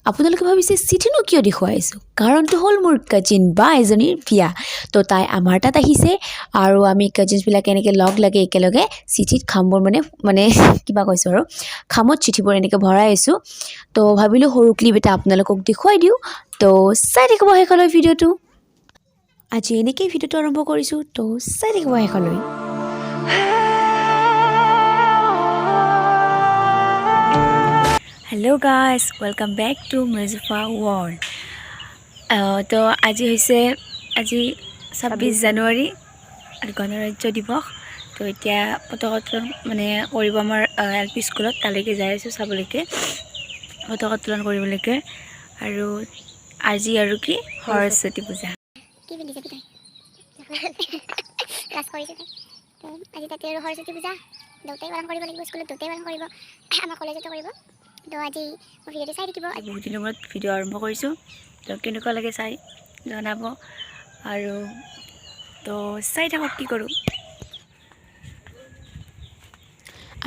আপোনালোকে ভাবিছে চিঠিনো কিয় দেখুৱাই আছোঁ? কাৰণটো হ'ল মোৰ কাজিন বা এজনীৰ বিয়া। তো তাই আমাৰ তাত আহিছে আৰু আমি কাজিনছবিলাক এনেকৈ লগ লাগি একেলগে চিঠিত খামবোৰ মানে মানে কিবা কৈছোঁ আৰু খামত চিঠিবোৰ এনেকৈ ভৰাই আছোঁ। তো ভাবিলোঁ সৰু ক্লিপ এটা আপোনালোকক দেখুৱাই দিওঁ। তো চাই থাকিব শেষলৈ ভিডিঅ'টো। আজি এনেকেই ভিডিঅ'টো আৰম্ভ কৰিছোঁ, তো চাই থাকিব শেষলৈ। Hello guys, welcome back to Mirjufa World. তো আজি হৈছে আজি 26 জানুৱাৰী আৰু গণৰাজ্য দিৱস। তো এতিয়া পতাকা উত্তোলন মানে কৰিব আমাৰ এল পি স্কুলত। তালৈকে যাই আছোঁ চাবলৈকে, পতাকা উত্তোলন কৰিবলৈকে। আৰু আজি আৰু কি সৰস্বতী পূজা। কি পিন্ধিছে পিতাই? লাজ কৰিছে তাই। তো আজি তাতে আৰু সৰস্বতী পূজা দেউতাই পালন কৰিব লাগিব। স্কুলত দেউতাই পালন কৰিব, আমাৰ কলেজতো কৰিব। তো আজি মোৰ ভিডিঅ'টো চাই থাকিব। বহুত দিনৰ মূৰত ভিডিঅ' আৰম্ভ কৰিছোঁ, তো কেনেকুৱা লাগে চাই জনাব আৰু তো চাই থাকক কি কৰোঁ।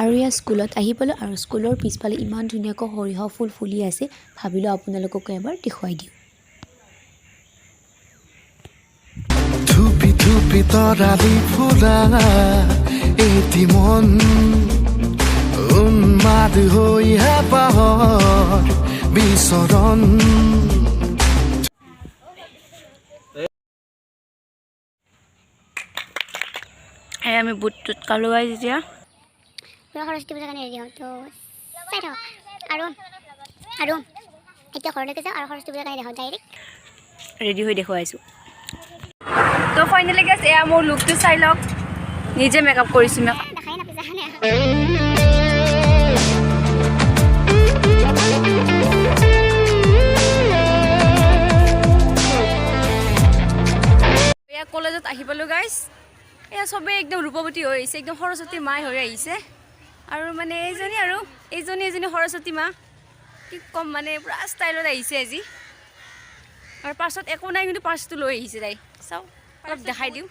আৰু ইয়াত স্কুলত আহি পালোঁ আৰু স্কুলৰ পিছফালে ইমান ধুনীয়াকৈ সৰিয়হ ফুল ফুলি আছে। ভাবিলোঁ আপোনালোককো এবাৰ দেখুৱাই দিওঁ। থুপি থুপি তৰালি ফুলা এটি মন উন্মাদ হৈ হেঁপাহৰ বিচৰণ। এই আমি বুটটোত খালোঁ গাইজ এতিয়া। পুৰা সৰস্বতী পূজাৰ কাৰণে ৰেডি হওঁ। তো চাই থাকক আৰু আৰু এতিয়া ঘৰলৈকে যাওঁ আৰু সৰস্বতী পূজাৰ কাৰণে দেখাওঁ ডাইৰেক্ট। ৰেডি হৈ দেখুৱাইছোঁ। তো ফাইনেলি গাইজ, এয়া মোৰ লুকটো চাই লওক। নিজে মেকআপ কৰিছোঁ, মেকআপ। দেখাই নাপাইছা। এয়া কলেজত আহি পালোঁ গাইজ। এয়া চবেই একদম ৰূপৱতী হৈ আহিছে, একদম সৰস্বতী মাই হৈ আহিছে। আৰু মানে এইজনী আৰু এইজনী এজনী সৰস্বতী মা, কি ক'ম, মানে পূৰা ষ্টাইলত আহিছে আজি। আৰু পাৰ্চত একো নাই, কিন্তু পাৰ্চটো লৈ আহিছে তাই। চাওঁ, অলপ দেখাই দিওঁ।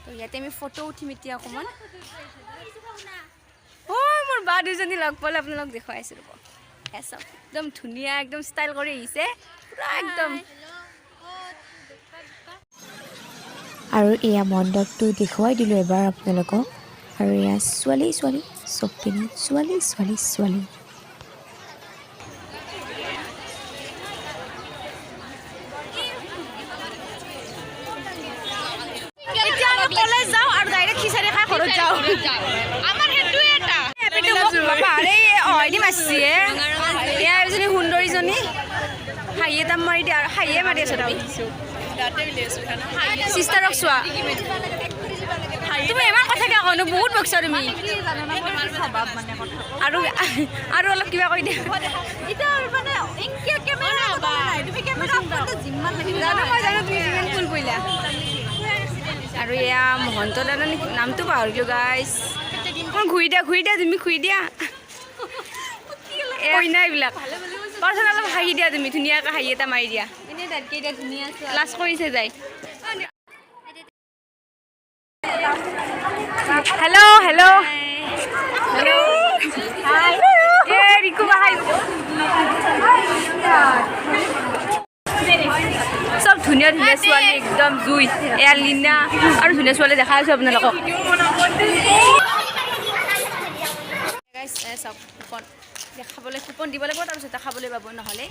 তো ইয়াতে আমি ফটো উঠিম এতিয়া অকণমান। অ' মোৰ বা দুজনী লগ পালে, আপোনালোক দেখুৱাই আছোঁ ৰ'ব। এয়া চাওক, একদম ধুনীয়া, একদম ষ্টাইল কৰি আহিছে পূৰা একদম। আৰু এয়া মণ্ডপটো দেখুৱাই দিলোঁ এবাৰ আপোনালোকক। আৰু এয়া ছোৱালী ছোৱালী, চব পিনে ছোৱালী ছোৱালী ছোৱালী। এতিয়া আমি কলেজ যাওঁ আৰু ডাইৰেক্ট খিচাৰি খাই ঘৰত যাওঁ। আমাৰ সেইটোৱে এটা। পাহাৰে মাৰছি। এয়া এজনী সুন্দৰীজনী, হাঁহি এটা মাৰি দিয়া আৰু হাঁহিয়ে মাৰি আছা তুমি। চিষ্টাৰক চোৱা। তুমি ইমান কথা কিয় কনো? বহুত বকছা তুমি। আৰু আৰু অলপ কিবা কৈ দিয়া। জানো, মই জানো তুমি যিমান ফুল কৰিলা। আৰু এয়া মহন্ত দাদা নেকি? নামটো পাহৰিলোঁ গাইছ। অকণ ঘূৰি দিয়া, ঘূৰি দিয়া, তুমি ঘূৰি দিয়া। কইনা এইবিলাক পাছত অলপ হাঁহি দিয়া তুমি, ধুনীয়াকৈ হাঁহি এটা মাৰি দিয়া। লাজ কৰিছে যায়। হেল্ল' হেল্ল' হেল্ল', এ ৰিকু বা, হাই। চব ধুনীয়া ধুনীয়া ছোৱালী, একদম জুই। এয়া লীনা আৰু ধুনীয়া ছোৱালী দেখা আছোঁ আপোনালোকক। চাওক, কুপন খাবলৈ, কুপন দিব লাগিব, তাৰপিছত খাবলৈ পাব। নহ'লে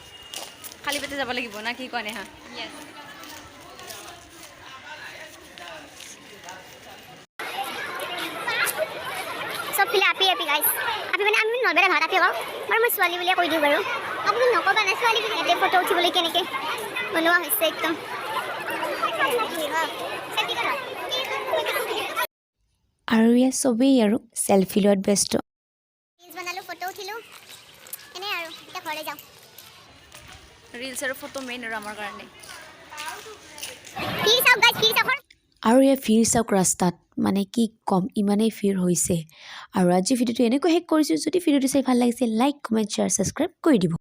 খালী পেটে যাব লাগিব না কি কোৱা নেহা? চবফালে আপি আপি গাইছ। আপি মানে আমি নলবাৰী ভাত আপি কওঁ বাৰু, মই ছোৱালী বুলিয়ে কৈ দিওঁ বাৰু। আপুনি নক'বা না ছোৱালী বুলি। ইয়াতে ফটো উঠিবলৈ কেনেকৈ বনোৱা হৈছে একদম। চেল্ফি কৰা। আৰু ইয়াত চবেই আৰু চেলফি লোৱাত ব্যস্ত। ৰিলচ বনালোঁ, ফটো উঠিলোঁ, এনেই আৰু এতিয়া ঘৰলৈ যাওঁ। ৰিলচ আৰু ফটো মেইন আৰু আমাৰ কাৰণে। ভিৰ চাওক গাইছ, ভিৰ চাওক। আৰু ইয়াৰ ভিৰ চাওক ৰাস্তাত, মানে কি ক'ম, ইমানেই ভিৰ হৈছে। আৰু আজি ভিডিঅ'টো এনেকৈ শেষ কৰিছোঁ। যদি ভিডিঅ'টো চাই ভাল লাগিছে, লাইক, কমেণ্ট, শ্বেয়াৰ, ছাবস্ক্ৰাইব কৰি দিব।